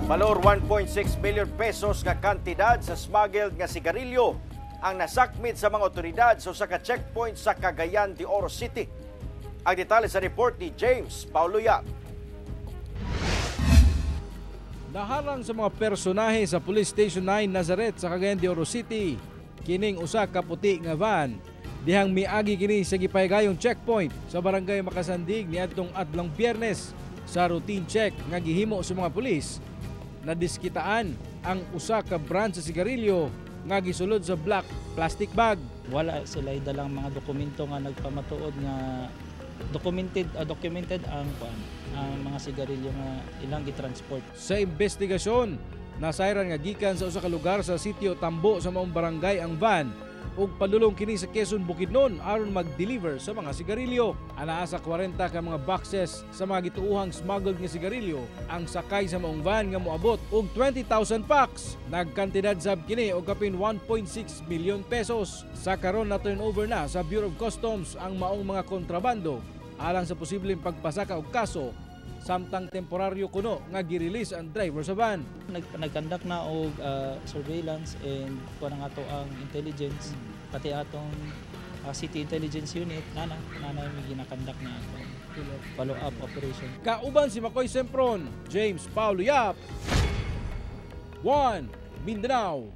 Balor 1.6 million pesos nga kantidad sa smuggled nga sigarilyo ang nasakmit sa mga otoridad sa usa ka checkpoint sa Cagayan de Oro City. Ang detalye sa report ni James Paulo Yap. Naharang sa mga personahe sa Police Station 9 Nazareth sa Cagayan de Oro City kining usa ka puti nga van dihang miagi kini sa gipahigayong checkpoint sa Barangay Makasandig niadtong adlong Biyernes. Sa routine check nga gihimo sa mga pulis, nadiskitaan ang usa ka brand sa sigarilyo nga gisulod sa black plastic bag. Wala sila dalang mga dokumento nga nagpamatuod nga documented documented ang kuan, ang mga sigarilyo nga ilang gitransport. Sa investigasyon, nasayran nga gikan sa usa ka lugar sa sitio Tambo sa maong barangay ang van ug padulong kini sa Quezon, Bukidnon aron mag-deliver sa mga sigarilyo. Anaa sa 40 ka mga boxes sa mga gituohang smuggled nga sigarilyo ang sakay sa maong van nga moabot og 20,000 packs. Nagkantidad sab kini og kapin 1.6 million pesos. Sa karon, na turnover na sa Bureau of Customs ang maong mga kontrabando alang sa posibleng pagpasaka og kaso, samtang temporaryo kuno nga gi-release ang driver sa van. Nag-conduct na og surveillance and kuan ang ato ang intelligence, pati atong City Intelligence Unit, nana may gina-conduct na atong follow up operation. Kauban si Makoy Sempron, James Paulo Yap, 1 Mindanao.